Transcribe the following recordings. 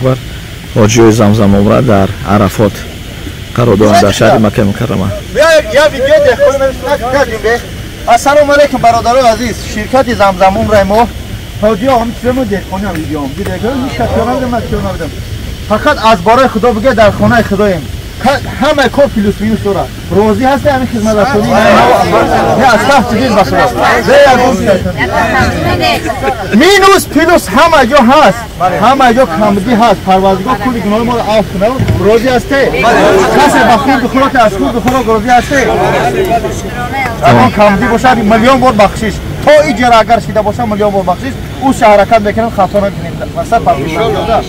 Акбар. Ҳоҷиёи Замзам умра дар Арафот қарор доранд дар шаҳри Маккаи Мукаррама. Ассалому алайкум бародарони азиз, ширкати Замзам умраи мо ҳоҷиё ҳам чизмо деҳқонӣ ҳам видеом. Дидед, ҳеҷ кас ёнам ман чиз набудам. Фақат аз барои Худо бигӯ дар хонаи Худоем. Ҳама кор плюс минус дорад. Розӣ ҳастӣ ҳамин хизматрасонӣ? Не, аз таҳти дил басо. Минус плюс ҳама ҷо ҳаст. Ҳама ҷо камбудӣ ҳаст. Парвардигор кулли гуноҳи моро афв кунад. Розӣ ҳастӣ? Касе ба хурду хӯрок аз хурду хӯрок розӣ ҳастӣ? Агар камбудӣ бошад миллион бор бахшиш. То иҷора агар шида бошад миллион бор бахшиш. Ӯ ҳаракат мекунад хато накунем. Масалан парвардигор.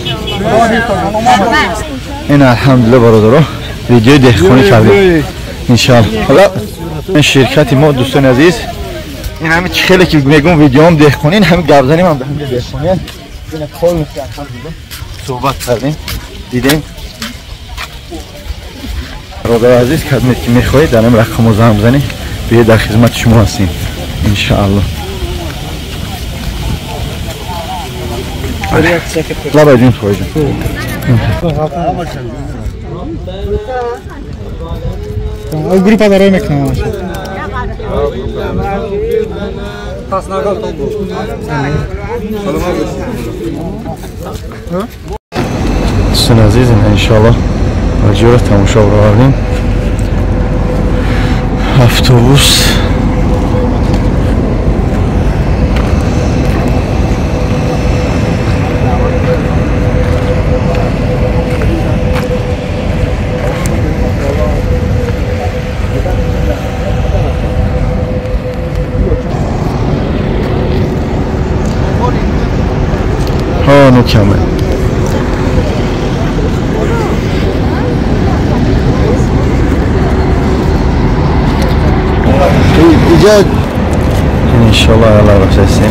Ин алҳамдулиллоҳ бародаро видеои деҳқонӣ кардем иншоаллоҳ. Ҳоло ин ширкати мо дӯстони азиз, ин ҳами чӣ хеле ки мегӯм видеоам деҳқонӣ, ин ҳами гапзаним ҳам ҳами деҳқонӣ. Ина полностью алҳамдулиллоҳ суҳбат кардем, дидем. Бародари азиз, кадме ки мехоҳед дар ин рақамҳо занг бизанед, биёед дар хизмати шумо ҳастем иншоаллоҳ. Лабай ҷун хоҳиҷон. Группа барои мекунам. Дӯстони азиз, иншоаллоҳ ҳоҷиёро тамошо баровардем. Автобус mükemmel. İnşallah Allah razı olsun.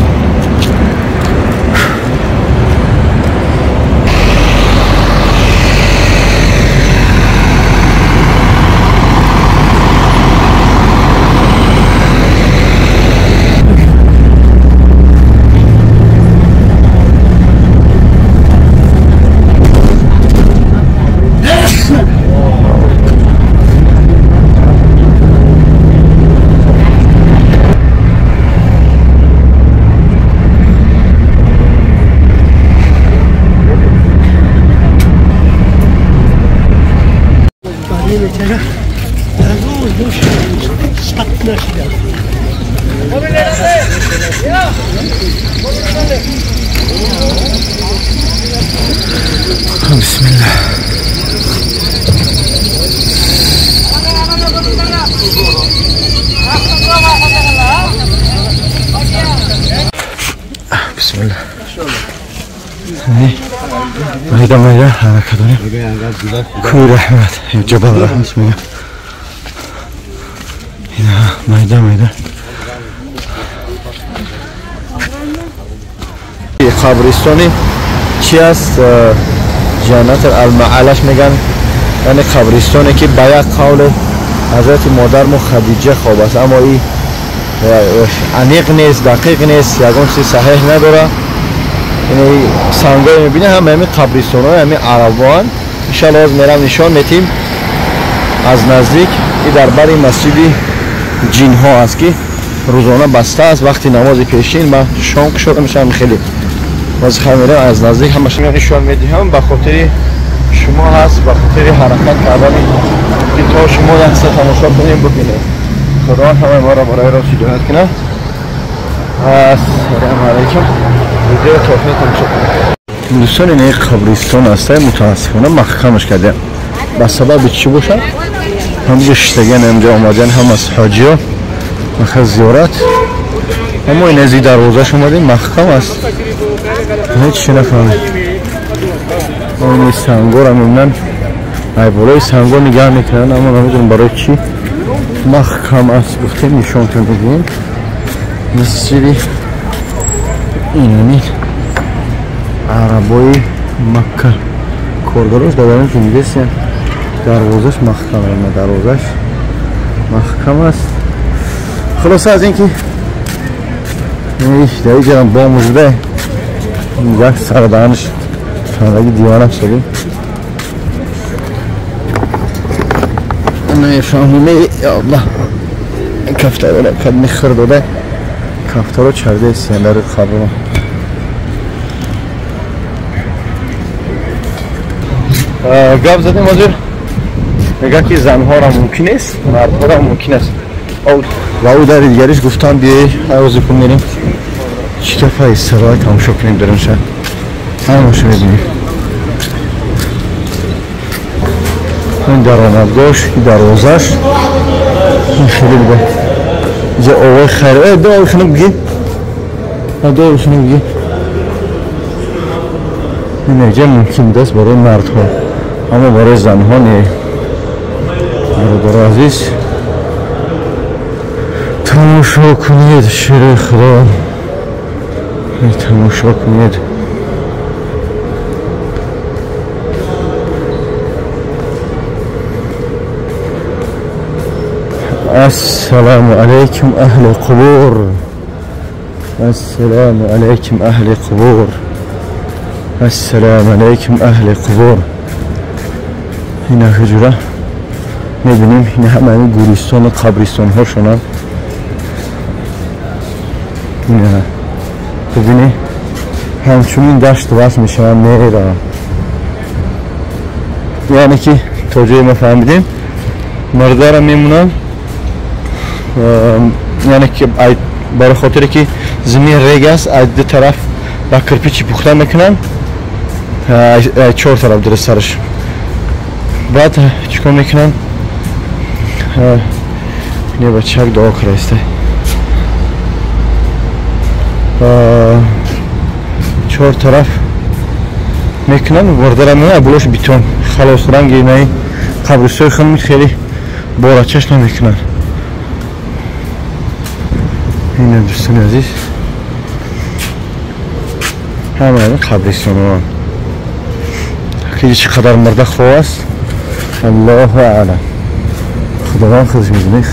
Bismillah. Bismillah. Mayda mayda harakat дорем. Кӯи раҳмат, ҷабал раҳмат мегӯям. Ина майда майда. Қабристони чи аст? Ҷаннат алмаалаш меган, яъне қабристоне ки ба як қавле ҳазрати модармо Хадиҷа хоб аст, аммо и аниқ нест, дақиқ нест, ягон чизи саҳеҳ надора. Яъне сангое мебинед ҳама ҳамин қабристонҳои ҳамин арабоанд. Иншоаллоҳ ҳоз мерам нишон метим аз наздик. И дар бари масҷиди ҷинҳо аст ки рӯзона баста аст, вақти намози пешин ба шом кушода мешавад. Хеле боз мерам аз наздик ҳамаша нишон медиҳам, ба хотири шумо ҳаст, ба хотири ҳаракат кардани ки то шумо якса тамошо кунем бубинед. Худованд ҳамаи моро барои рост ҳидоят кунад. Ассалому алайкум. Видео то охир тамошо кунед. Дӯстон, ин як қабристон аст, мутаассифона маҳкамаш кардем. Ба сабаби чӣ бошад? Ҳамҷо шиштагиан, ҳамҷо омадан ҳам аз ҳоҷиё махаз зиёрат. Аммо ин аз дарвозаш омадем, маҳкам аст. Ҳеҷ чӣ нафаҳмид. Ин сангора мебинанд, ай болои санго нигаҳ мекунанд, аммо намедонам барои чӣ маҳкам аст. Гуфтем нишонтон медиҳем. Масҷиди инамин арабои Макка коргарош дар он ҷундесиян. Дарвозаш маҳкам, дарвозаш маҳкам аст. Хулоса аз ин ки дар иҷарам бомужда як сардаанш Фаҳмаги дивана шудем. Намефаҳмем, я Аллоҳ. Кафтаро кад мехӯр дода. Кафтаро чарда истиян дар қабрро. Гап задем ҳозир. Мегӯяд ки занҳоро мумкин нест, мардҳоро мумкин аст. Ва ӯ дар дигариш гуфтам биёй ҳавози кун мерем. Чӣ кафа сарой тамошо кунем дарунша. Ҳамаша мебинем. Ин даромадгоҳш, ин дарвозаш. Ин хеле буда. Инҷа овои хайр. Э, дуо бихонем бигӣ. Дуо бихонем бигӣ. Ин инҷа мумкин будааст барои мардҳо, аммо барои занҳо не. Бародари азиз, тамошо кунед шери Худо. Тамошо кунед. Ассалому алайкум аҳли қубур. Ассалому алайкум аҳли қубур. Ассалому алайкум аҳли қубур. Ина ҳуҷра мебинем, ин ҳама ин гӯристону қабристонҳошонанд. Ина бибинӣ, ҳамчунин дашт васл мешаванд, мераванд. Яъне ки то ҷое мо фаҳмидем, мардара мемонанд, яъне ки барои хотире ки замин рег аст, аз ду тараф ба кирпичи пухта мекунанд, чор тараф дуруст сараш. Баъд чӣ кор мекунанд? Не, бачак дуо кардаиста. Чор тараф мекунанд, мурдара мемонанд, булош бетон. Халос ранги наи қабристони худмон хеле борачаш намекунанд. Ина дӯстони азиз, ҳама ин қабристонҳо. Ки чӣ қадар мурда хоб аст, Аллоҳу аълам. Худованд худаш медонад.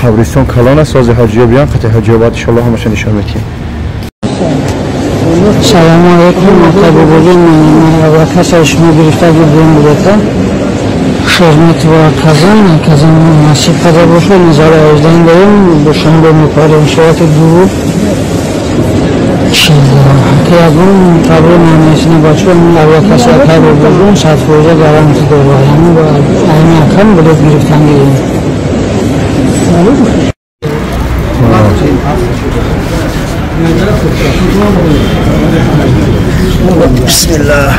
Қабристон калон аст, сози ҳоҷиё биён, қатъи ҳоҷиё баъд иншоаллоҳ ҳамаша нишон медиҳем. Салому алайкум, Мактабобоҷон. Ман касе шумо гирифта будем билета. Шерметова Казан, Казан насиб карда бошад, назари 18 дорем, душанбе мепарем соати 2:40. Ягон қабри намесина бачаҳо, авиакасса Акайбобоҷон 100% гаранти дорад. Ҳамин акам билет гирифтан гирем. Бисмиллаҳ.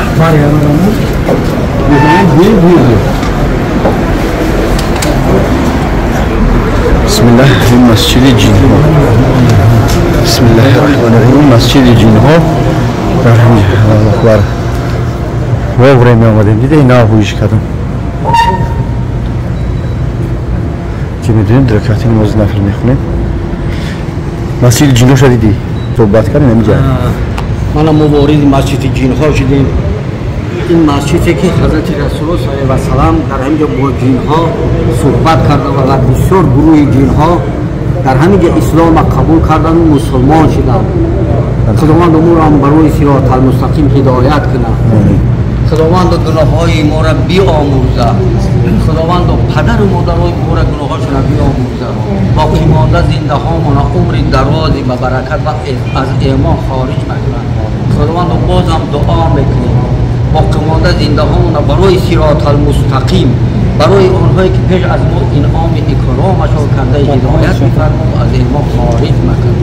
Бисмиллаҳ. Ин масҷиди ҷинҳо. Бисмиллаҳи раҳмони раҳим. Масҷиди ҷинҳо дар Аллоҳу акбар. Вовремя омадем. Дида ин нав ҳуиш кардам. Ки медонем ду ракати намози нафл мехонем. Масҷиди ҷинҳо дидӣ? Суҳбат кардем ҳаминҷа. Мана мо вориди масҷиди ҷинҳо шудем. Ин масҷиде ки ҳазрати Расулуллоҳ саллаллоҳу алайҳи васаллам дар ҳаминҷо бо ҷинҳо суҳбат карда ва бисёр гурӯҳи ҷинҳо дар ҳаминҷо исломро қабул карданду мусулмон шуданд. Худованд моро ҳам барои сироти мустақим ҳидоят кунад. Худованд гуноҳҳои моро биомӯзад. Худованд падару модарои моро гуноҳҳошонро биомӯзад. Боқӣ монда зиндаҳомона умри дарози ба баракат ва аз имон хориҷ накунад. Худованд бозам дуо мекунем. Боқӣ монда зиндаҳомона барои сироти мустақим, барои онҳое ки пеш аз мо инъоми икромашон карда ҳидоят бифармо, аз имон хориҷ макун.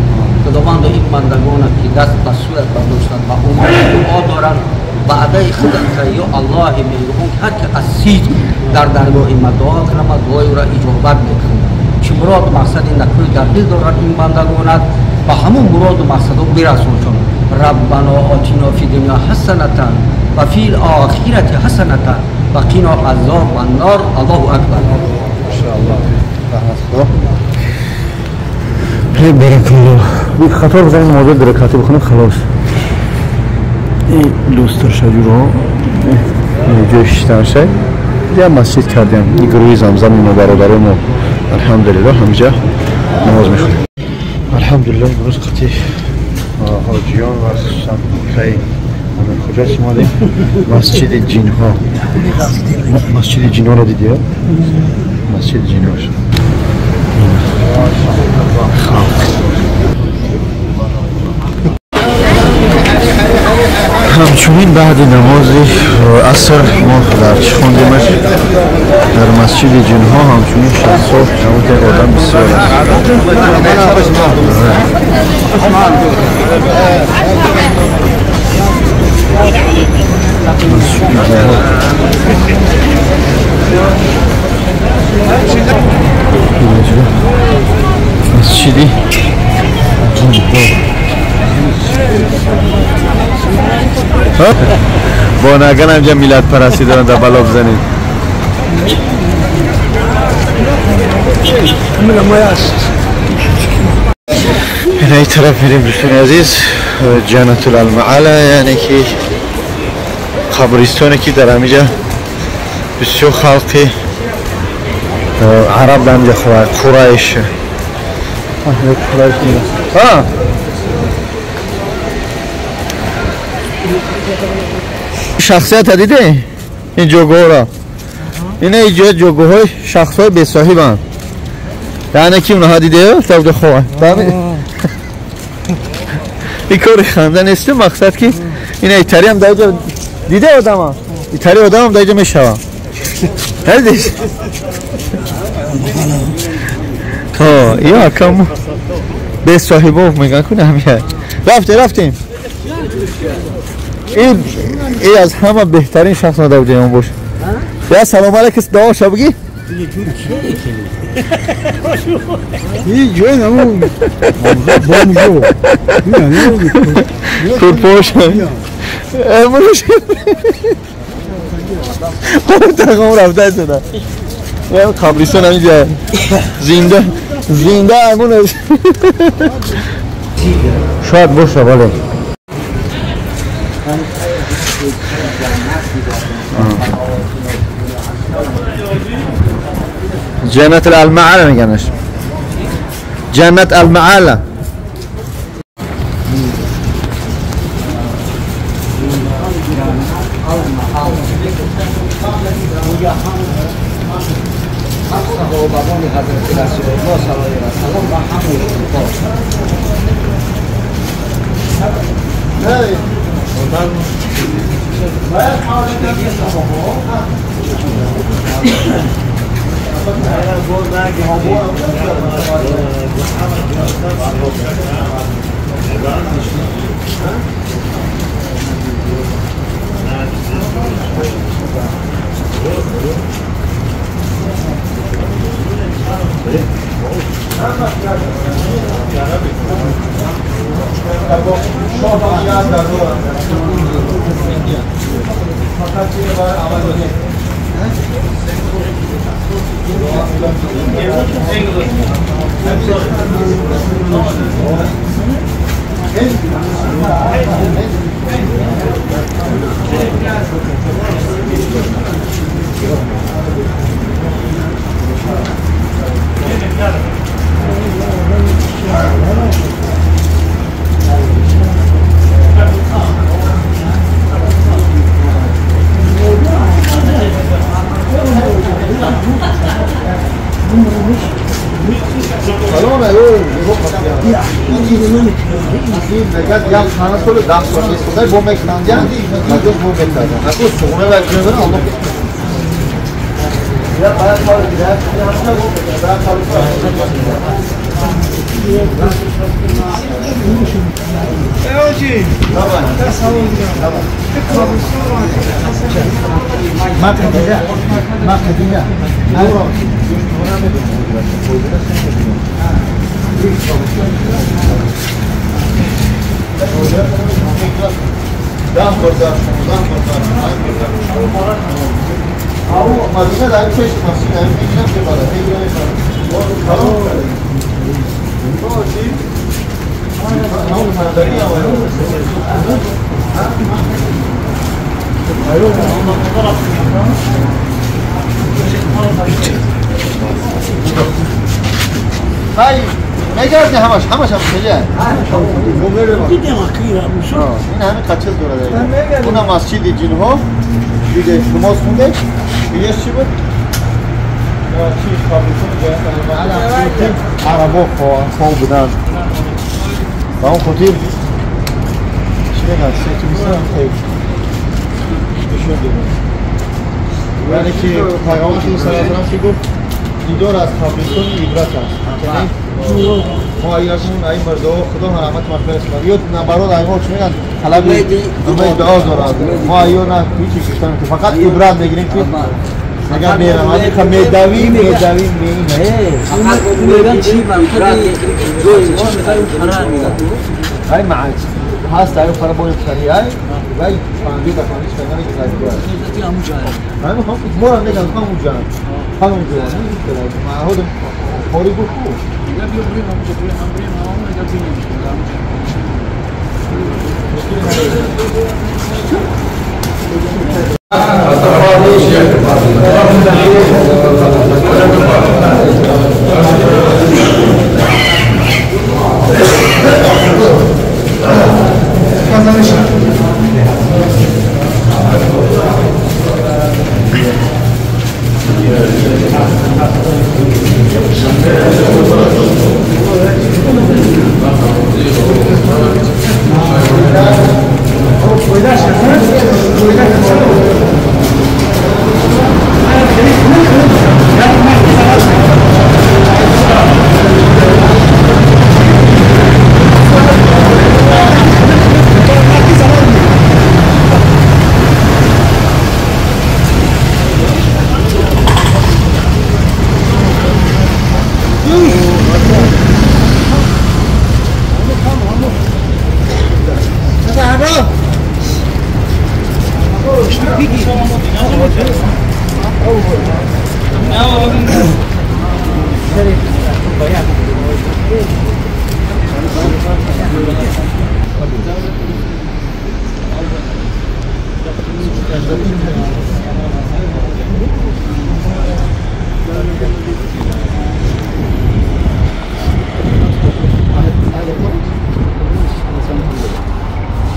Худованд ин бандагона ки даст ба сӯят бардоштанд ва умади дуо доранд, ваъдаи худат ки ё Аллоҳи меҳрубон, ки ҳар ки аз сидқ дар даргоҳи ма дуо кунад, ман дуои ӯро иҷобат мекунам. Чӣ муроду мақсади накӯи дар дил дорад ин бандагонат, ба ҳамон муроду мақсадо бирасоншон. Раббано отино фи дунё ҳасанатан ва фил охирати ҳасанатан ва қино азоба ннор. Аллоҳу акбар. Иншоаллоҳ. Раҳмат Худо. Баракаллоҳ. Хатор бизанем, намози ду ракатӣ бихонем, халос. Ин дӯстор шаҷуро ҷои шиштанша я масҷид кардем. Ин гурӯҳи замзам ино бародарои мо алҳамдулиллоҳ ҳаминҷа намоз мехонем. Алҳамдулиллоҳ, имрӯз қатъи ҳоҷиён ва хусусан каи Куҷо шумодем? Масҷиди ҷинҳо. Масҷиди ҷинҳоро дидӣ? Масҷиди ҷинҳо. Ҳамчунин баъди намози аср мо дар чӣ хондемаш? Дар масҷиди ҷинҳо ҳамчунин шахсо намуди одам бисёр аст. Масҷиди ҷинҳо. Бо наган ҳамҷа миллатпарастӣ доранд, дар бало бизанед. Ин тараф мерем, дӯстони азиз, Ҷаннатулмаъла, яъне ки қабристоне ки дар ҳамиҷа бисёр халқи араб дар ҳамиҷа хобад, Қурайш. Шахсията диде? Ин ҷойгоҳро. Ина иҷо ҷойгоҳҳои шахсҳои бесоҳибанд. Яъне ки онҳо диде? Тавҷа хобанд. Ин кори ханда нест, мақсад ки ина итариам дар ҷо диде одама. Итари одамам дар ҷо мешавам. Надидиш? Ҳо, ё акам бесоҳибо мегӯянд ку ҳамия. Рафтем, рафтем. Ин аз ҳама беҳтарин шахс дар ҷаҳон бош. Я салом алейкум, дуо ша бигӣ. Ин ҷой наму бомжо. Курпош. Эмуш. Тағом рафта шуда. Қабристон ҳаминҷа. Зинда, зинда амун. Шояд боша, бале. ҷаннат алмаъла мегӯянаш. Ҷаннат алмаъла. Саҳобагони ҳазрати Расулуллоҳ саллаллоҳу алайҳи васаллам ва ҳамаи мегардӣ ҳамаш ҳамаш ҳам хеле ин ҳамин қачиз дорад. Уна масҷиди ҷинҳо диде намоз хунде. Диге чӣ буд? Чӣ қабристон арабо хоб буданд. Ба он хотир чӣ мегӯянд сетумистан хел нишон доданд. Яъне ки пайғамбар саллаллоҳу алайҳи васаллам чӣ гуфт? Дидор аз қабристони ибрат аст. Мо аягун ай мардо худо раҳмат мағфират кунад. Ё набарод аймо чӣ мегӯянд? Талаби умед дуо дорад. Мо айё на ҳеҷ гуфтан ки фақат ибрат мегирем ки агар меравад медавӣ медавӣ мегӯянд чӣ ибрат ай маъ ҳаст ай фарабои шариай вай фанди ба фанди шариай ҳамин мо мегӯям ҳамунҷа ҳамунҷа маъҳуд хори гуфт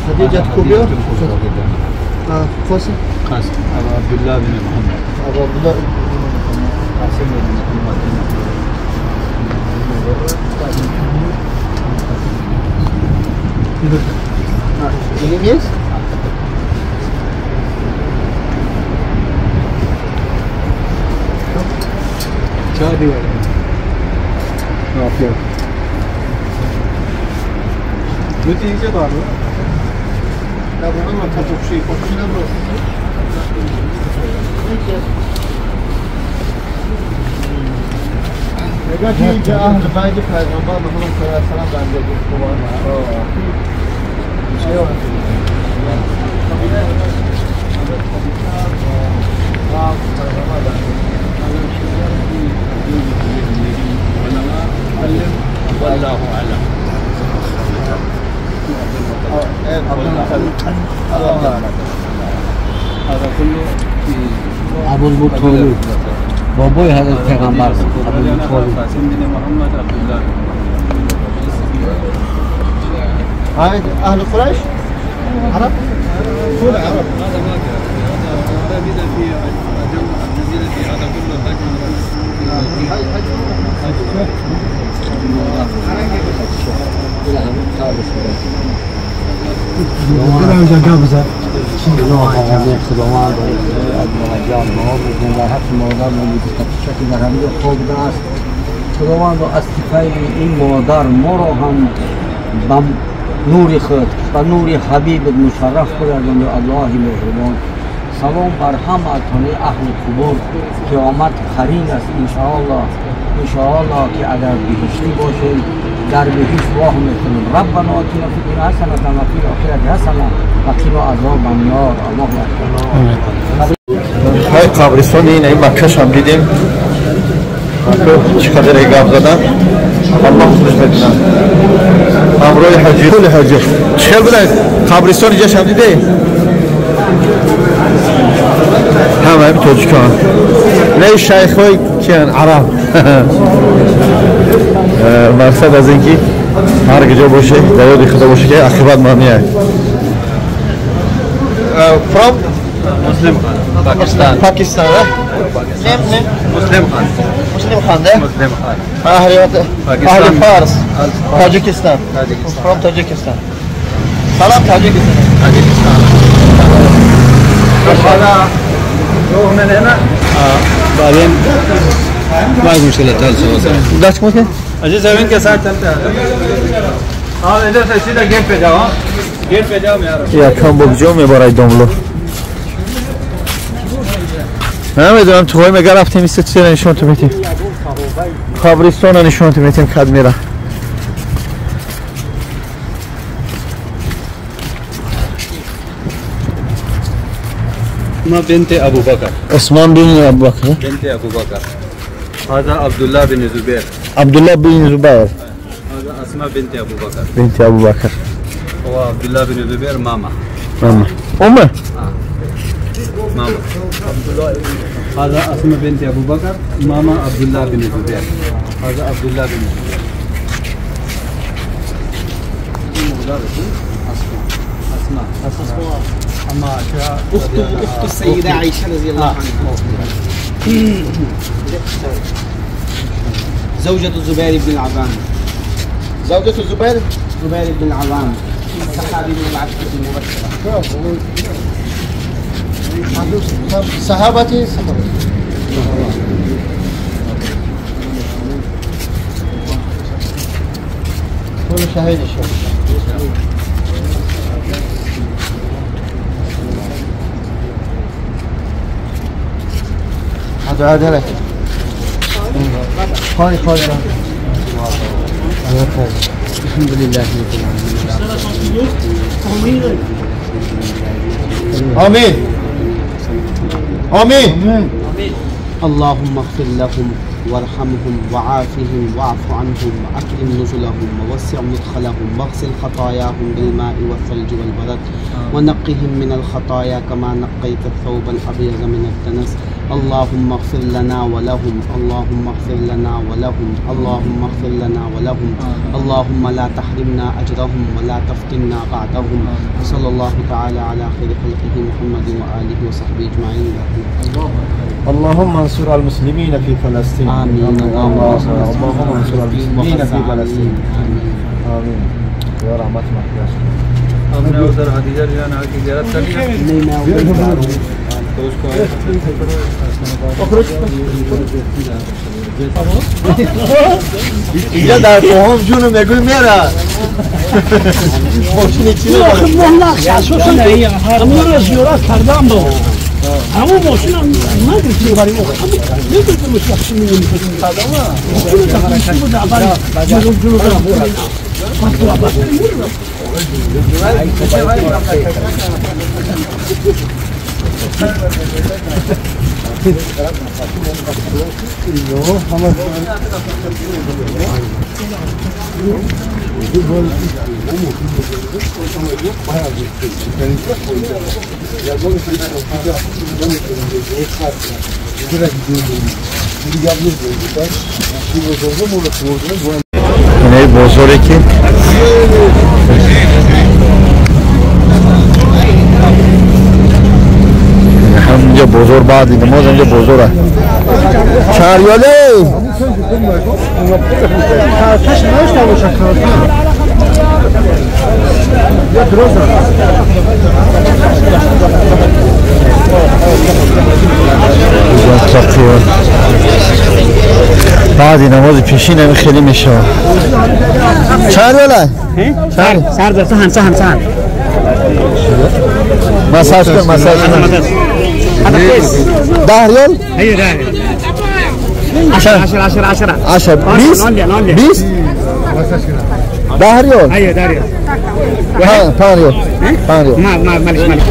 خديجة كوبير قاسم قاسم أبو عبد الله بن محمد أبو عبد الله بن محمد قاسم بن محمد. إليميس شادي ولا عافية نتيجة ضرورة میگه که اینجا اهل بیت پیغمبر محمد صلی الله علیه و سلم بندگی خوبان والله اعلم. هذا كله في ابو المطلب بابای حضرت پیغمبر ابو المطلب قاسم بن محمد عبد الله. هاي اهل قريش عرب كل عرب. هذا ما هذا بدا في الجزيرة في هذا كله حجم خداوند از موجه در حق مادر که در همین خوب است. خداوند از طفیل این مادر ما را هم به نور خود و نور حبیب مشرف بگرداند. الله مهربان. سلام بر همه اهل قبور. قیامت قرین است انشاءالله. انشاءالله که اگر بهشتی باشیم در بهشت راه میکنیم. ربنا آتنا فی الدنیا حسنة و فی الآخرة حسنة و قنا عذاب النار. الله اکبر. های قبرستان این مکه هم دیدیم چقدر گپ زدن. الله خودش میدونه. همراه حاجی کل حاجی چه بودن قبرستان اینجا هم دیده؟ همه همین تاجیکان نه شیخ های کیان عرب. Мақсад аз ин ки ҳар куҷо боше, дар ёди худо боше, ки ақибат ма меяд. From Muslim Khan, Pakistan. Pakistan, eh? Name, name? Muslim Khan. Muslim Khan, eh? Muslim Khan. Ahli Fars. Tajikistan. From Tajikistan. Salam Tajikistan. Tajikistan. بعدين ما مشكلة دست ممكن؟ Ajay सेवन के साथ चलते हैं। हाँ इधर से सीधा गेट पे जाओ, गेट पे जाओ यार। या кам бо ҷо мебарай домло. Намедонам туҳои мега рафтем исто чизера нишон ту метим. Қабристона нишон ту метим кад мера. بنت ابو بكر. عثمان بن ابو بكر. بنت ابو بكر. هذا عبد الله بن زبير. عبد الله بن زبير. هذا اسماء بنت ابو بكر. بنت ابو بكر. هو عبد الله بن زبير ماما. ماما. امه. ماما. هذا اسماء بنت ابو بكر، ماما عبد الله بن زبير. هذا عبد الله بن زبير. اسماء. اسماء. أخت السيدة عائشة رضي الله عنها. زوجة الزبير بن العوام. زوجة الزبير؟ زبير بن العوام، صحابي من العشرة المبشرة. صحابتي كل شهيد الشهيد. هذا هذا لك. خالي خالي. الحمد لله رب العالمين. آمين. آمين. اللهم اغفر لهم وارحمهم وعافهم واعف عنهم وأكرم نزلهم ووسع مدخلهم واغسل خطاياهم بالماء والثلج والبرد ونقهم من الخطايا كما نقيت الثوب الأبيض من الدنس. اللهم اغفر لنا ولهم، اللهم اغفر لنا ولهم، اللهم اغفر لنا ولهم، اللهم لا تحرمنا أجرهم ولا تفتنا بعدهم. وصلى الله تعالى على خير خلقه محمد وآله وصحبه أجمعين. اللهم انصر المسلمين في فلسطين. آمين. اللهم انصر المسلمين في فلسطين. آمين. يا رحمة الله. हमने उधर हदीजा रियाना की ज़ियारत कर लिया। नहीं मैं उधर जा रहा हूँ। तो उसको اینجا در کوهم جونو میگوی میره ماشین چی رو نقش اساسا همون رو زیارت کردم با همون ماشین هم نگرفتیم برای ما نگرفتیم مشخصی میگیم جلو جلو اینه بازاری که همونجا بازار بعد نماز اونجا بازاره چهاریاله بعد نماز پیشین هم خیلی میشه. چند ریاله؟ سر سهن سهن سهن مساج کن مساج کن. 10 ریال؟ ايوه 10 10 10 10 10 20 20 10 ریال؟ ايوه 10 ریال. 5 ریال 5 ریال. ما ما معلش معلش.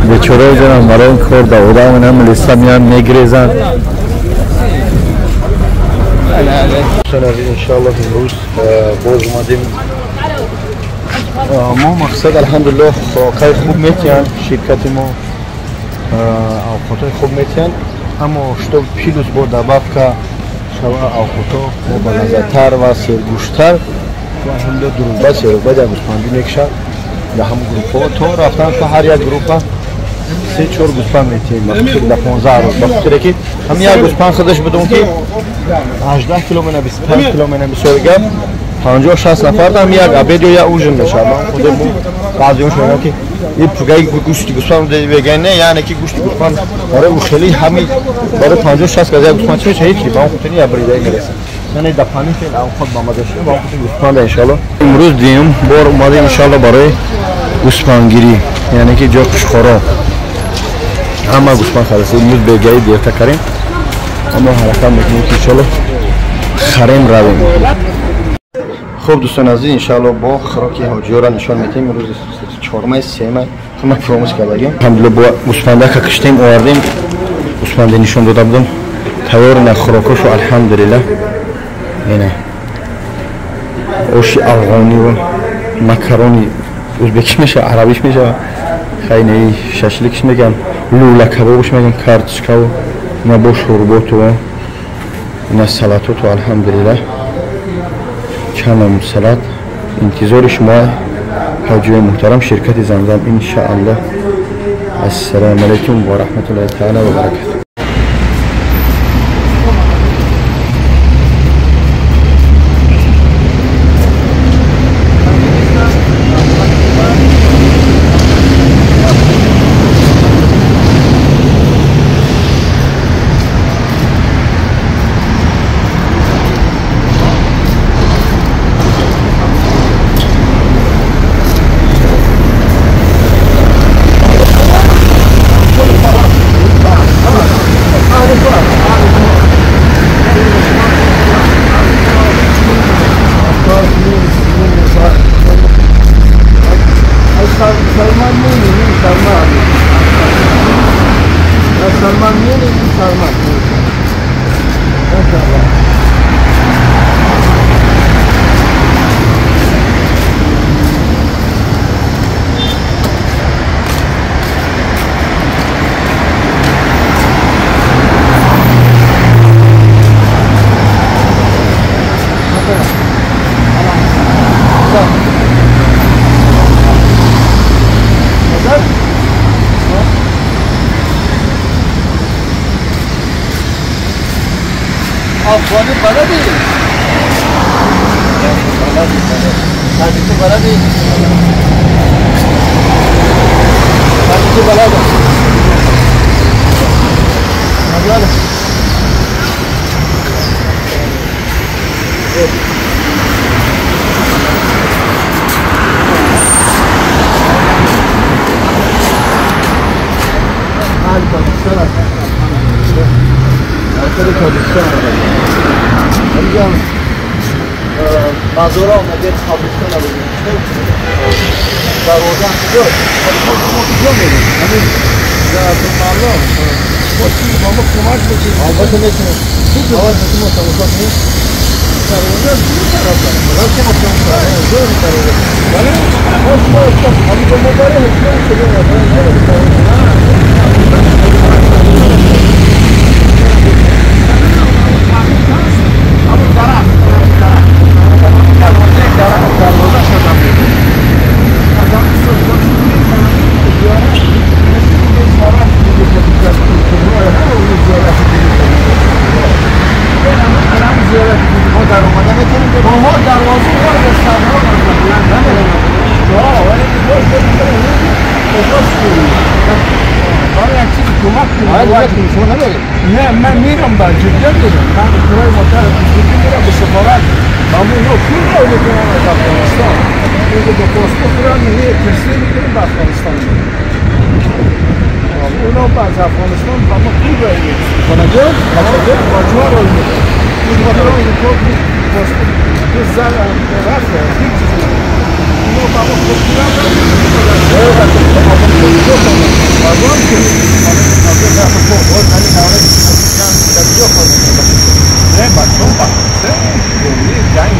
بیچاره جانم برای این کار دوادم هم لیسا میان میگریزن. Дӯстони азиз, иншоаллоҳ имрӯз боз омадем. Мо мақсад алҳамдулиллоҳ хӯрокҳои хуб метиҳанд, ширкати мо авқотҳои хуб метиҳанд, аммо что плюс бо добавка шава авқотҳо мо балаззаттар ва сергӯштар. Алҳамдулиллоҳ дурӯзба серӯзба як гӯспандӣ мекушад дар ҳамон группҳо то рафтан то ҳар як группа 3-4 гӯспанд метиҳем дар 15 рӯз, ба хотире ки ҳамин як гӯспанд худаш будум ки 18 кило мена 25 кило мена бисёр гап 50-60 нафар ҳам як обед ё як ужин мешавад. Ман худам баъзеҳо мегӯям ки ин пугаи гӯшти гӯспанд мегӯянд, не, яъне ки гӯшти гӯспанд барои ӯ хеле ҳамин барои 50-60 кас як гӯспанд чӣ мешавад? Ҳеҷ. Ба он хотири як бридаи мерасад. Яъне дополнительно авқот ба маза шуд, ба он хотири гӯспанда иншоалло. Имрӯз дуюм бор омадем иншоалло барои гӯспандгирӣ, яъне ки ҷои қушқоро ҳама гӯспанд харид. Имрӯз бегаи дерта карем, аммо ҳаракат мекунем ки иншоалло харем равем. Хуб дӯстони азиз, иншоалло бо хӯроки ҳоҷиёро нишон медиҳем. Имрӯз 4 3 май фаромӯш кардагим. Алҳамдулиллоҳ бо гӯспандака киштем овардем, гӯспанде нишон дода будам. Тайёр на хӯрокҳошу алҳамдулиллоҳ. Ина оши афғониву макарони узбекиш мешава, арабиш мешава, хайнаи шашликш мегам, лула кабобш мегам, карточкаву ина бо шӯрботу ина салатоту алҳамдулиллоҳ. Чанд намуд салат. Интизори шумо ҳоҷиёи муҳтарам, ширкати Замзам иншааллоҳ. Ассалому алайкум ва раҳматуллоҳи таала ва баракатуҳ. افغانی بلدی؟ تاجیکی بلدی؟ تاجیکی بلدم. بلدم. تاجیکستان است. تاجیکستان میگم مزارا آمده قبرستان رو ببینیم. دروازه کجاست؟ ما کجا میریم؟ همین در محله ما چی با ما کمک بکنیم؟ البته میتونیم. اول ما تماشا کنیم. دروازه از دو طرف داره. بلند که ما تماشا کنیم. دروازه. بله؟ ما شما همین ما برای حکمت شده. نه من میرم با جدا میرم، من کرای موتر جدا میرم به سفارت، اما اونا پول رو میکنن از افغانستان، اونجا با پاسپورت رو میگه ترسیل میکنن به افغانستان، اونا از افغانستان با ما پول رو میکنن، بچه ها رو میکنن، اونجا پاسپورت دو زن رفت هیچ چیز اونا با ما پول رو میکنن. Не, бачаҳо ба кӯча ҷанг.